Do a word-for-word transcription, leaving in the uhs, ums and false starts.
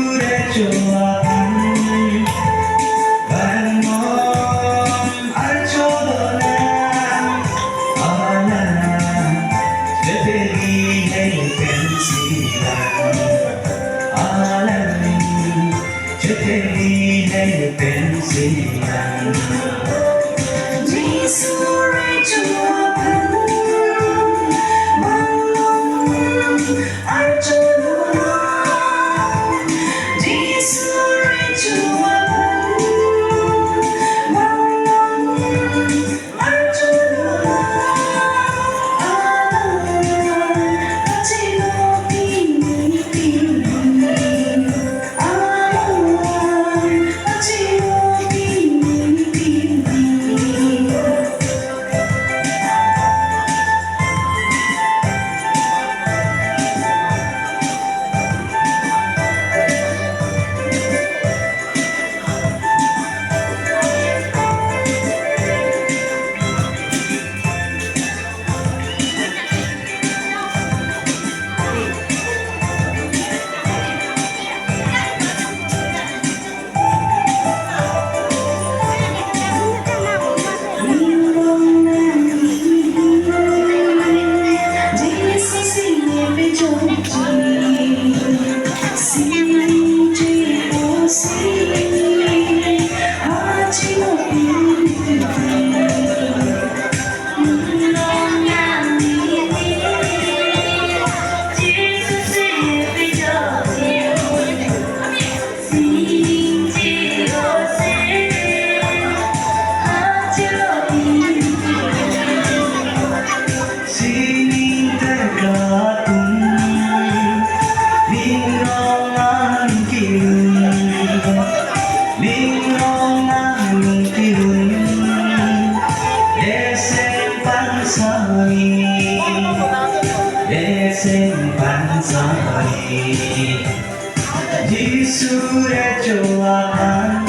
Recho aphan, bang non archo dona, alang chepeli hei pensi lang, alang chepeli hei pensi lang. Jisu recho aphan, bang non archo dona, Jisu recho aphan, bang non archo dona, alang pachelo pini pini, alang pachelo pini pini. Sining terkapung, ning rong an kilun, ning rong an kilun, desem pansari, desem pansari. Jisu recho aphan,